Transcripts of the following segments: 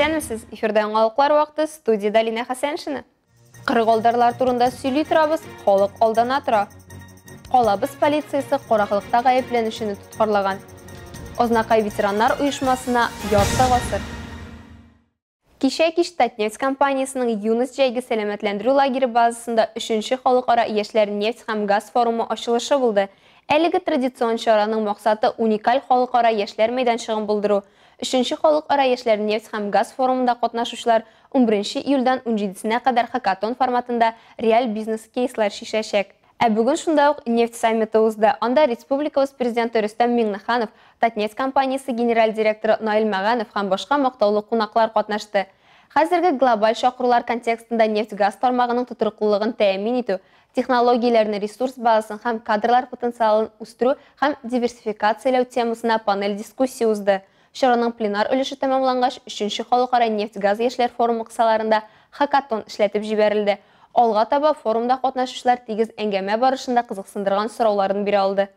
Исәнмесез, эфирда яңалыклар вакыты, студиядә Линә Хәсәншина. Кырыгалдарлар турында сөйли торабыз, халык алдана тора. Калабыз полициясе караклыкта гаепләнүчене тоткарлаган. Азнакай ветераннар оешмасына ярты гасыр. Кичә кич Татнефть компаниясенең Юность җәйге сәламәтләндерү лагере базасында өченче халыкара яшьләр нефть һәм газ форумы ачылышы булды. Әлеге традицион чараның максаты уникаль халыкара яшьләр мәйданчыгын булдыру. Өченче халыкара яшьләр нефть һәм газ форумында катнашучылар 11 июльдән 17-сенә кадәр хакатон форматында реаль бизнес-кейслар чишәчәк. Ә бүген шунда ук нефть саммиты узды. Анда республикабыз президенты Рөстәм Миңнеханов, Татнефть компаниясе генераль директоры Наил Мәганов һәм башка мактаулы кунаклар катнашты. Хәзерге глобаль чакырулар контекстында нефть-газ тармагының тотрыклылыгын тәэмин итү, технологияләрне, ресурс базасын һәм кадрлар потенциалын үстерү һәм диверсификацияләү темасына панель дискуссия узды. Чараның пленар өлеше тәмамлангач, өченче халыкара нефть-газ яшьләр форумы кысаларында хакатон эшләтеп җибәрелде. Алга таба форумда катнашучылар тигез әңгәмә барышында кызыксындырган сорауларын бирә алды.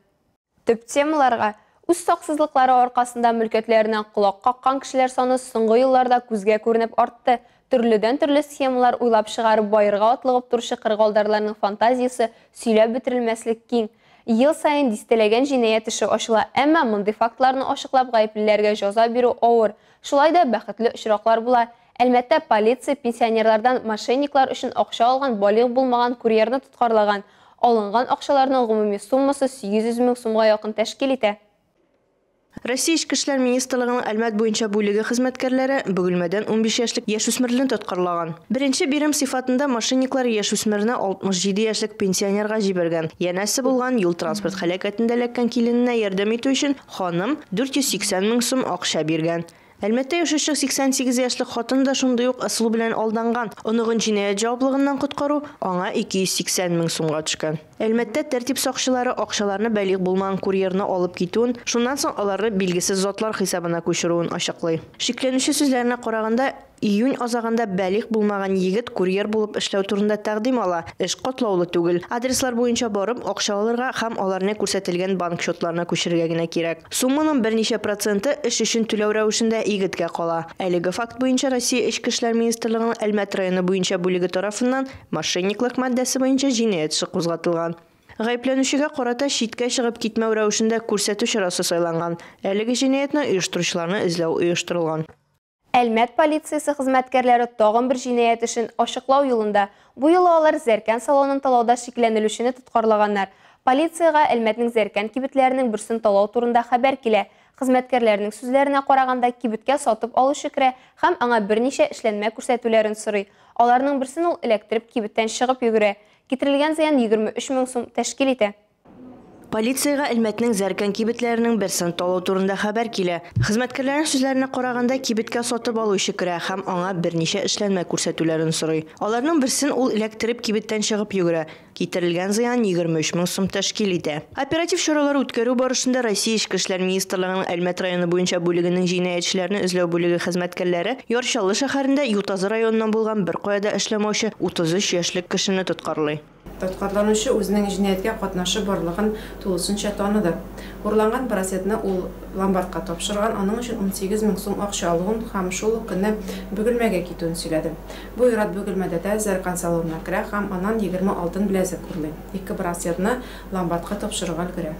Төп темаларга үз саксызлыклары аркасында мөлкәтләренә колак каккан кешеләр саны соңгы елларда күзгә күренеп артты. Төрледән-төрле схемалар уйлап чыгарып баерга атлыгып торучы кырыгалдарларның фантазиясе сөйләп бетерелмәслек киң. Ел саен дистәләгән җинаять эше ачыла, әмма мондый фактларны ачыклап гаеплеләргә җәза бирү авыр. Шулай да бәхетле очраклар була. Әлмәттә полиция пенсионерлардан мошенниклар өчен акча алган балигъ булмаган курьерны тоткарлаган. Алынган акчаларның гомуми суммасы 800 мең сумга якын тәшкил итә. Россия Эчке эшләр министрлыгының Әлмәт буенча бүлеге хезмәткәрләре Бөгелмәдән 15 яшьлек яшүсмерне тоткарлаган. Беренче бирем сыйфатында мошенниклар яшүсмерне 67 яшьлек пенсионерга җибәргән. Янәсе булган юл-транспорт һәлакәтендә эләккән килененә ярдәм итү өчен ханым 480 мең сум акча биргән. Әлмәттә яшәүче 88 яшьлек хатын да шундый ук ысул белән алданган. Оныгын җинаять җаваплыгыннан коткару аңа 280 мең сумга төшкән. Әлмәттә тәртип сакчылары акчаларны балигъ булмаган курьерны алып китүен, шуннан соң аларны билгесез затлар хисабына күчерүен ачыклый. Шикләнүче сүзләренә караганда, июнь азагында балигъ булмаган егет курьер булып эшләү турында тәкъдим ала. Эш катлаулы түгел. Адреслар буенча барып, акча алырга һәм аларны күрсәтелгән банк счетларына күчерергә генә кирәк. Сумманың берничә проценты эш өчен түләү рәвешендә егеткә кала. Әлеге факт буенча Россия Эчке эшләр министрлыгының Әлмәт районы буенча бүлеге тарафыннан мошенниклык маддәсе буенча җинаять эше кузгатылган. Гаепләнүчегә карата читкә чыгып китмәү рәвешендә күрсәтү чарасы сайланган. Әлеге җинаятьне оештыручыларны эзләү оештырылган. Әлмәт полициясе хезмәткәрләре тагын бер җинаять эшен ачыклау юлында. Бу юлы алар Зәркән салонын талауда шикләнелүчене тоткарлаганнар. Полициягә Әлмәтнең Зәркән кибетләренең берсен талау турында хәбәр килә. Хезмәткәрләрнең сүзләренә караганда, кибеткә сатып алучы керә һәм аңа берничә эшләнмә күрсәтүләрен сорый. Аларның берсен ул эләктереп кибеттән чыгып йөгерә. Китерелгән зыян 23 мең сум тәшкил итә. Полициягә Әлмәтнең Зәркән кибетләренең берсен талау турында хәбәр килә. Хезмәткәрләрнең сүзләренә караганда, кибеткә сатып алучы керә һәм аңа берничә эшләнмә күрсәтүләрен сорый. Аларның берсен ул эләктереп кибеттән чыгып йөгерә. Китерелгән зыян 23 мең сум тәшкил итә. Оператив чаралар үткәрү барышында Россия Эчке эшләр министрлыгының Әлмәт районы буенча бүлегенең җинаятьчеләрне эзләү бүлеге хезмәткәрләре Яр Чаллы шәһәрендә Ютазы районыннан булган беркая да эшләмәүче 33 яшьлек кешене тоткарлый. Тоткарланучы үзенең җинаятькә катнашы барлыгын тулысынча таныды. Урланган браслетны ул ломбардка тапшырган, аның өчен 18 мең сум акча алуын һәм шул ук көнне Бөгелмәгә китүен сөйләде. Бу ир-ат Бөгелмәдә дә Зәркан салонына керә һәм аннан 20 алтын беләзек урлый. Ике браслетны ломбардка тапшырырга өлгерә.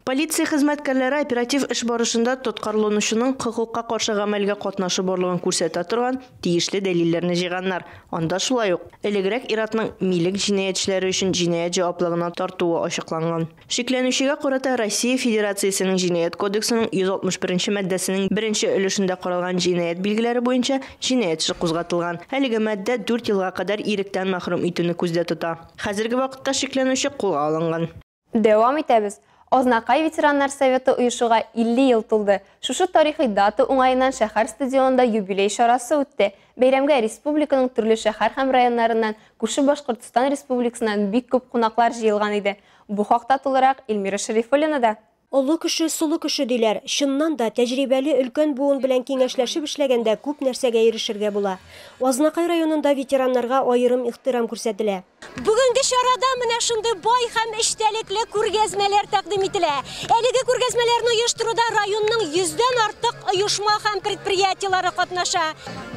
Полиция хезмәткәрләре оператив эш барышында тоткарланучының хокукка каршы гамәлгә катнашы барлыгын күрсәтә торган тиешле дәлилләрне җыйганнар. Анда шулай ук элегрәк ир-атның милек җинаятьчеләре өчен җинаять җаваплыгына тартуы ачыкланган. Шикләнүчегә карата Россия Федерациясенең Җинаять кодексының 161 маддәсенең беренче өлешендә каралган җинаять билгеләре буенча җинаять эше кузгатылган. Әлеге маддә 4 елга кадәр иректән мәхрүм итүне күздә тота. Хәзерге вакытта шикләнүче кулга алынган. Дәвам итәбез. Азнакай ветераннар советы оешуга 50 ел тулды. Шушы тарихи дата уңаеннан шәһәр стадионында юбилей чарасы үтте. Бәйрәмгә республиканың төрле шәһәр һәм районнарыннан, күрше Башкортстан Республикасыннан бик күп кунаклар җыелган иде. Бу хакта тулырак Эльмира Шәрифуллина да. Олы кеше, солы кеше диләр. Чыннан да, тәҗрибәле өлкән буын белән киңәшләшеп эшләгәндә күп нәрсәгә ирешергә була. Азнакай районында ветераннарга аерым ихтирам күрсәтелә. Бүгенге чарада менә шундый бай һәм эчтәлекле күргәзмәләр тәкъдим ителә. Әлеге күргәзмәләрне оештыруда районның 100дән артык оешма һәм предприятиеләре катнаша.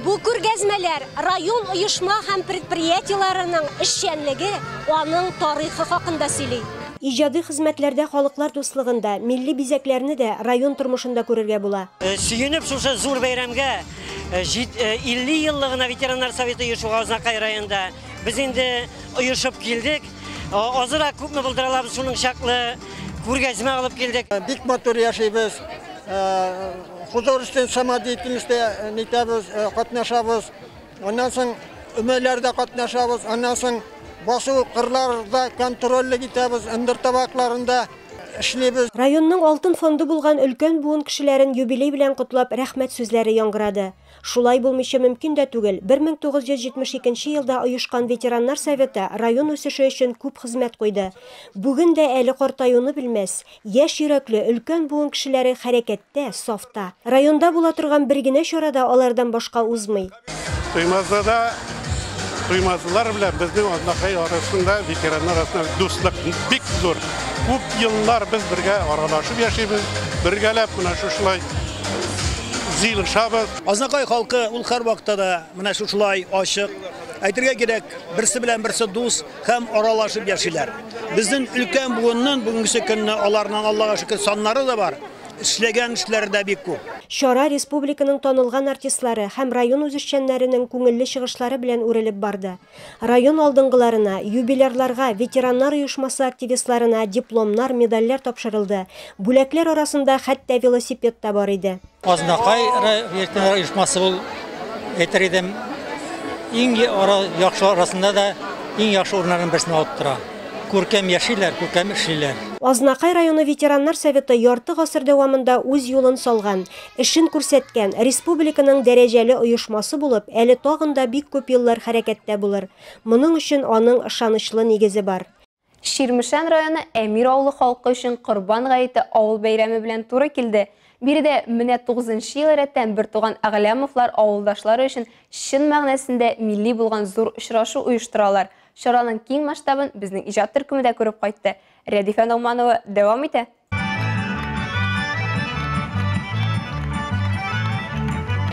Бу күргәзмәләр район оешма һәм предприятиеләренең эшчәнлеге, аның тарихы хакында сөйли. Иҗади хезмәтләрдә халыклар дуслыгында милли бизәкләрне дә район тормышында күрергә була. Сөенеп шушы зур бәйрәмгә 50 еллыгына ветераннар советы оешуга Азнакай районында без инде оешып килдек. Азрак күпме булдыралабыз, шуның чаклы күргәзмә алып килдек. Бик матур яшибез. Художественный самодеятельностьта нитәбез, катнашабыз. Аннан соң өмәләрдә катнашабыз, аннан соң басу кырларда контрольлек итәбез, ындыр табакларында эшлибез. Районның алтын фонды булган өлкән буын кешеләрен юбилей белән котлап рәхмәт сүзләре яңгырады. Шулай булмыйча мөмкин дә түгел. 1972 елда оешкан ветераннар советы район үсеше өчен күп хезмәт куйды. Бүген дә әле картаюны белмәс, яшь йөрәкле өлкән буын кешеләре хәрәкәттә, сафта. Районда була торган бер генә чара да алардан башка узмый. Туймазыда Туймазылар белән безнең Азнакай арасында, ветераннар арасында дуслык бик зур. Күп еллар без бергә аралашып яшибез, бергәләп менә шушылай җыелышабыз. Азнакай халкы ул һәрвакытта да менә шушылай ачык. Әйтергә кирәк, берсе белән берсе дус һәм аралашып яшиләр. Безнең өлкән буынның бүгенге көнне аларның Аллага шөкер саннары да бар. Эшләгән эшләре дә бик күп. Чара республиканың танылган артистлары һәм район үзешчәннәренең күңелле чыгышлары белән үрелеп барды. Район алдынгыларына, юбилярларга, ветераннар оешмасы активистларына дипломнар, медальләр тапшырылды. Бүләкләр арасында хәтта велосипед та бар иде. Азнакай ветераннар оешмасы ул, әйтер идем, иң яхшы арасында да иң яхшы урыннарның берсен алып тора. Күркәм яшиләр, күркәм эшлиләр. Азнакай районы ветераннар советы ярты гасыр дәвамында үз юлын салган, эшен күрсәткән, республиканың дәрәҗәле оешмасы булып, әле тагын да бик күп еллар хәрәкәттә булыр. Моның өчен аның ышанычлы нигезе бар. Чирмешән районы Әмир авылы халкы өчен Корбан гаете авыл бәйрәме белән туры килде. Биредә менә 9 ел рәттән бертуган Әгъләмовлар авылдашлары өчен чын мәгънәсендә милли булган зур очрашу оештыралар. Чараның киң масштабын безнең иҗат төркеме дә күреп кайтты. Рәдифә Ногманова дәвам итә.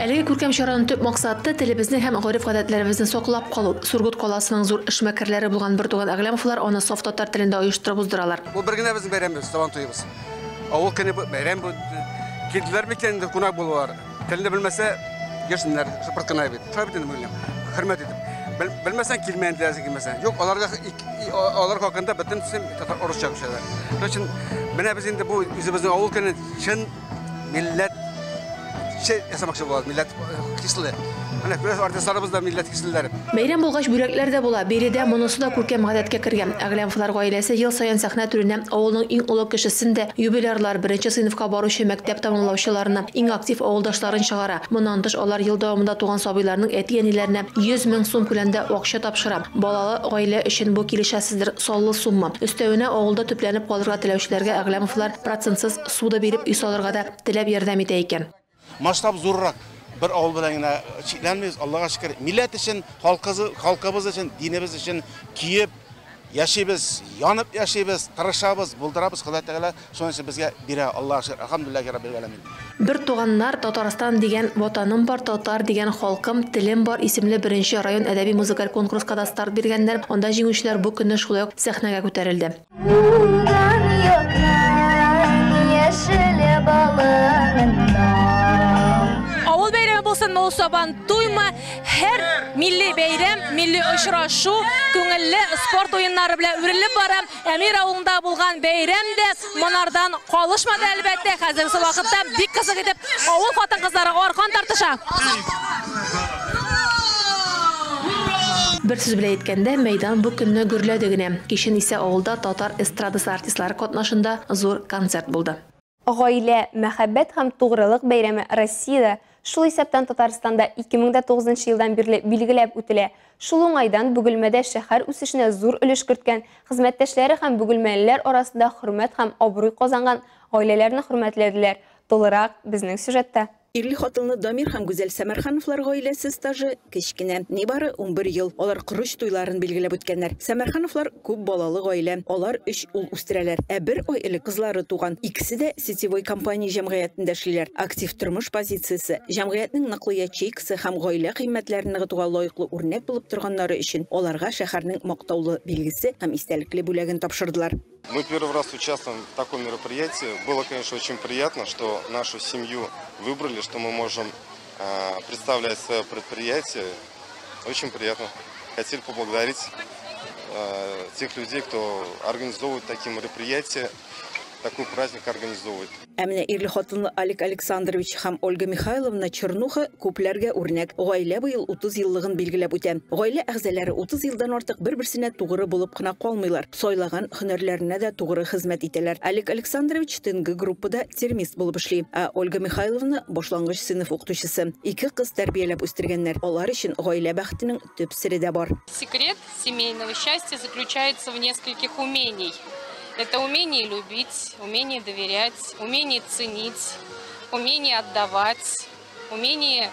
Әлеге күркәм чараның төп максаты телебезне һәм гореф-гадәтләребезне саклап калу. Сургут каласының зур эшмәкәрләре булган бертуган Әгъләмовлар аны саф татар телендә оештырып уздыралар. Бу бер генә безнең бәйрәмебез, Сабан туебыз. Авыл көне бәйрәм бу. Килделәр микән инде кунак булалар. Телне белмәсә, йөрсеннәр, шыпырт кына бит. Шулай бит инде милләт. Хөрмәт итеп. Белмәсәң килмә инде, әзер килмәсәң. Юк, аларга алар хакында бөтен татар орысча күчәләр. Шуның өчен менә без инде бу үзебезнең авыл көне чын милләт ясамакчы булабыз, милләт хисле. Менә күрәсез, артистларыбыз да милләт хислеләре. Бәйрәм булгач бүләкләр дә була. Биредә монысы да күркәм гадәткә кергән. Әгъләмовлар гаиләсе ел саен сәхнә түренә авылның иң олы кешесен дә, юбилярлар, беренче сыйныфка баручы мәктәп тәмамлаучыларны, иң актив авылдашларын чыгара. Моннан тыш алар ел дәвамында туган сабыйларның әти-әниләренә 100 мең сум күләмендә акча тапшыра. Балалы гаилә өчен бу килешәсездер саллы сумма. Өстәвенә авылда төпләнеп калырга теләүчеләргә Әгъләмовлар процентсыз суда биреп өй салырга да теләп ярдәм итә икән. Масштаб зуррак. Бер авыл белән генә чикләнмибез, Аллага шөкер. Милләт өчен, халкыбыз өчен, динебез өчен киеп яшибез, янып яшибез, тырышабыз, булдырабыз. Ходай Тәгалә шуның өчен безгә бирә, Аллага шөкер. Әлхәмдүлилләһи раббил галәмин. Бер туганнар Татарстан дигән ватаным бар, татар дигән халкым, телем бар исемле беренче район әдәби музыкаль конкурска да старт биргәннәр. Анда җиңүчеләр бу көнне шулай ук сәхнәгә күтәрелде. Авыл бәйрәме булсын, ул Сабан туймы, һәр милли бәйрәм, милли очрашу, күңелле спорт уеннары белән үрелеп бара. Әмир авылында булган бәйрәм дә монардан калышмады әлбәттә. Хәзерге вакытта бик кызык итеп авыл хатын-кызлары аркан тартыша. Бер сүз белән әйткәндә, мәйдан бу көнне гөрләде генә. Кичен исә авылда татар эстрадасы артистлары катнашында зур концерт булды. Гаилә, мәхәббәт һәм тугрылык бәйрәме Россиядә, шул исәптән Татарстанда 2009 елдан бирле билгеләп үтелә. Шул уңайдан Бөгелмәдә шәһәр үсешенә зур өлеш керткән, хезмәттәшләре һәм бөгелмәлеләр арасында хөрмәт һәм абруй казанган гаиләләрне хөрмәтләделәр. Тулырак безнең сюжетта. Ирле-хатынлы Дамир һәм Гүзәл Сәмәрхановлар гаиләсе стажы кечкенә, нибары 11 ел. Алар корыч туйларын билгеләп үткәннәр. Сәмәрхановлар күп балалы гаилә. Алар өч ул үстерәләр. Ә бер ай элек кызлары туган. Икесе дә Сетевой компания җәмгыятендә эшлиләр. Актив тормыш позициясе, җәмгыятьнең ныклы ячейкасы һәм гаилә кыйммәтләрен ныгытуга лаеклы үрнәк булып торганнары өчен аларга шәһәрнең мактаулы билгесе һәм истәлекле бүләген тапшырдылар. Мы первый раз участвуем в таком мероприятии. Было, конечно, очень приятно, что нашу семью выбрали, что мы можем представлять свое предприятие. Очень приятно. Хотели поблагодарить тех людей, кто организовывает такие мероприятия, такой праздник организовывает. Ә менә ирле-хатынлы Олег Александрович һәм Ольга Михайловна Чернуха күпләргә үрнәк. Гаилә быел 30 еллыгын билгеләп үтә. Гаилә әгъзалары 30 елдан артык бер-берсенә тугры булып кына калмыйлар. Сайлаган һөнәрләренә дә тугры хезмәт итәләр. Олег Александрович ТНГ группада термист булып эшли. Ә Ольга Михайловна башлангыч сыйныф укытучысы. Ике кыз тәрбияләп үстергәннәр. Алар өчен гаилә бәхетенең төп сере дә бар. Секрет семейного счастья заключается в нескольких умений. Это умение любить, умение доверять, умение ценить, умение отдавать, умение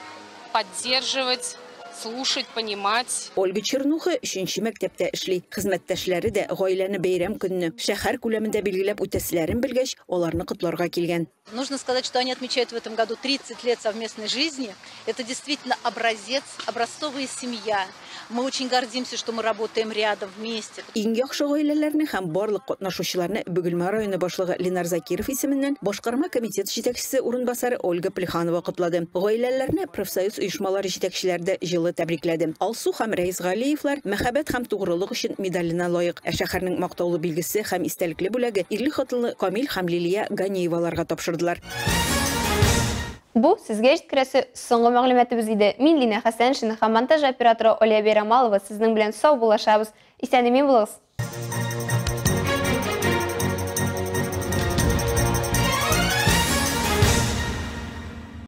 поддерживать, слушать, понимать. Ольга Чернуха өченче мәктәптә эшли. Хезмәттәшләре дә гаиләне бәйрәм көнне шәһәр күләмендә билгеләп үтәселәрен белгәч, аларны котларга килгән. Нужно сказать, что они отмечают в этом году 30 лет совместной жизни. Это действительно образец, образцовая семья. Мы очень гордимся, что мы работаем рядом, вместе. Иң яхшы гаиләләрне һәм барлык катнашучыларны Бөгелмә районы башлыгы Ленар Закиров исеменнән башкарма комитет җитәкчесе урынбасары Ольга Плеханова котлады. Гаиләләрне профсоюз оешмалары җитәкчеләре дә җылы тәбрикләде. Алсу һәм Рәис Галиевлар мәхәббәт һәм тугрылык өчен медаленә лаек. Ә шәһәрнең мактаулы билгесе һәм истәлекле бүләге ирле-хатынлы Камил һәм Лилия Ганиеваларга тапшырдылар. Бу сезгә җиткерәсе соңгы мәгълүматыбыз иде. Мин Лина Хәсәншина һәм монтаж операторы Оля Бейрамалова сезнең белән сау булашабыз. Исән-имин булыгыз.